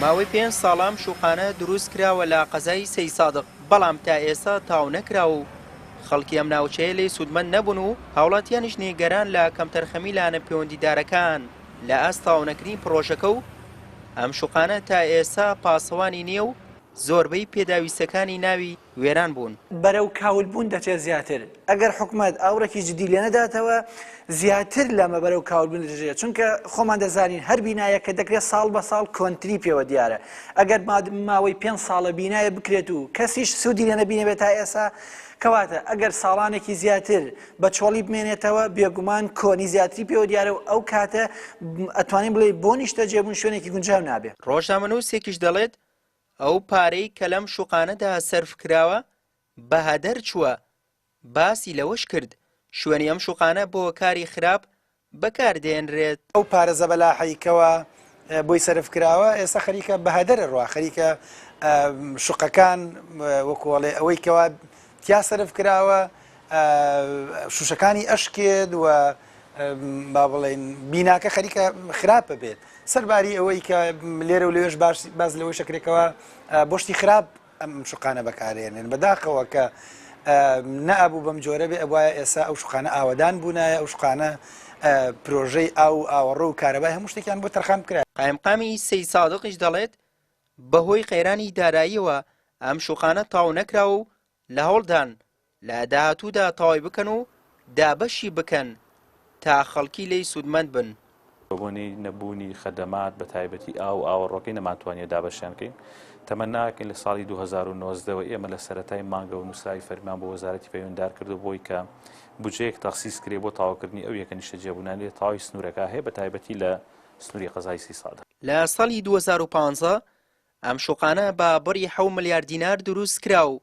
ماوەی پێنج ساڵە ئەم شوقانە دروست کراوە لە قەزای سەیدسادق، بەڵام تا ئێستا تەواو نەکراوە و خەڵکی ئەم ناوچەیە لێی سوودمەند نەبوون و هاوڵاتیانیش نیگەران لە کەمتەرخەمی لایەنە پەیوەندیدارەکان لە ئاست تەواونەکردنی پڕۆژەکە و ئەم شوقانە تا ئێستا پاسەوانی نییە و زۆربەی پێداویستەکانی ناوی وێران بوون. بەرەو کاولبوون دەچێت زیاتر ئەگەر حکومەت ئاوڕێکی جدی لێنەداتەوە زیاتر لەمە بەرەو کاولبوون دەچێت چونکە خۆمان دەزانین هەر بینایەک کە دەکرێت ساڵ بە ساڵ کۆنتری پێوە دیارە ئەگەر ماوەی پێنج ساڵە بینایە بکرێت و کەسیش سوودی لێ نەبینێت تا ئێستا کەواتە ئەگەر ساڵانێکی زیاتر بە چۆڵی بمێنێتەوە بێگومان کۆنی زیاتری پێوە دیارە و ئەو کاتە ئەتوانین بڵێ بۆ نیشتەجێبوون شوێنێکی گونجاو نابێت. ڕۆژنامەنووسێکیش دەڵێت، ئەو پارەی کە لەم شوقانەدا سەرف کراوە بە هەدەر چووە، باسی لەوەش کرد، شوێنی ئەم شوقانە بۆ کاری خراپ بەکار دێنرێت. ئەو پارە زەبەلاحەی کەوا بۆی سەرف کراوە ئێستا خەریکە بە هەدەر ئەڕوا، خەریکە شوقەکان وەکو ئەڵێ ئەوەی کەوا تیا سەرف کراوە شوشەکانی ئەشکێت و با بڵێین بیناکە خەریکە خراپە بێت سەرباری ئەوەی کە لێرە و لەوێش باش باس لەوەی شەکرێکەوە بۆ شتی خراپ ئەم شوقانە بەکارێنن بەداخەوە کە نەئەبوو بەم جۆرە بێ ئەبواە ئێستا ئەو شوقانە ئاوەدان بوونایە ئەو شوقانە پرۆژەی ئاو و ئاوەڕۆ و کارەبای هەموو شتێکیان بۆ تەرخان بکرایە. قایمقامی سەیدسادقیش دەڵێت، بەهۆی قەیرانی داراییەوە ئەم شوقانە تەواو نەکراوە و لە هەوڵدان لە داهاتوودا تەواوی بکەن و دابەشی بکەن تا خەڵکی لێی سوودمەند بن. بەبۆنەی نەبوونی خەدەمات بە تایبەتی ئاو و ئاوەڕۆکەی نەمانتوانیوە دابەشیان کەین. تەمەنا ئەکەین لە ساڵی 2019 وە ئێمە لە سەرەتای مانگەوە نووسراوی فەرمیمان بۆ وەزارەتی پەیوەنددار کردووە بۆی کە بودجەیەک تەخسیس کرێ بۆ تەواوکردنی ئەو یەکە نیشتەجێبوونانەی لە تەواوی سنوورەکە هەیە بە تایبەتی لە سنووری قەزای سیسادە. لە ساڵی 2015 ئەم شوقانە بە بڕی حەو ملیار دینار دروست کرا و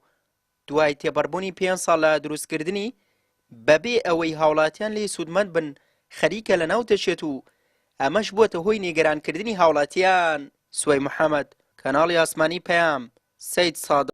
دوای تێپەڕبوونی پێنج ساڵ لە دروستکردنی، بەبێ ئەوەی هاوڵاتیان لێی سوودمەند بن خەریکە لەناو دەچێت و ئەمەش بووەتە هۆی نیگەرانکردنی هاوڵاتیان. سوەی محەمەد، کەناڵی ئاسمانی پەیام، سەیدسادق.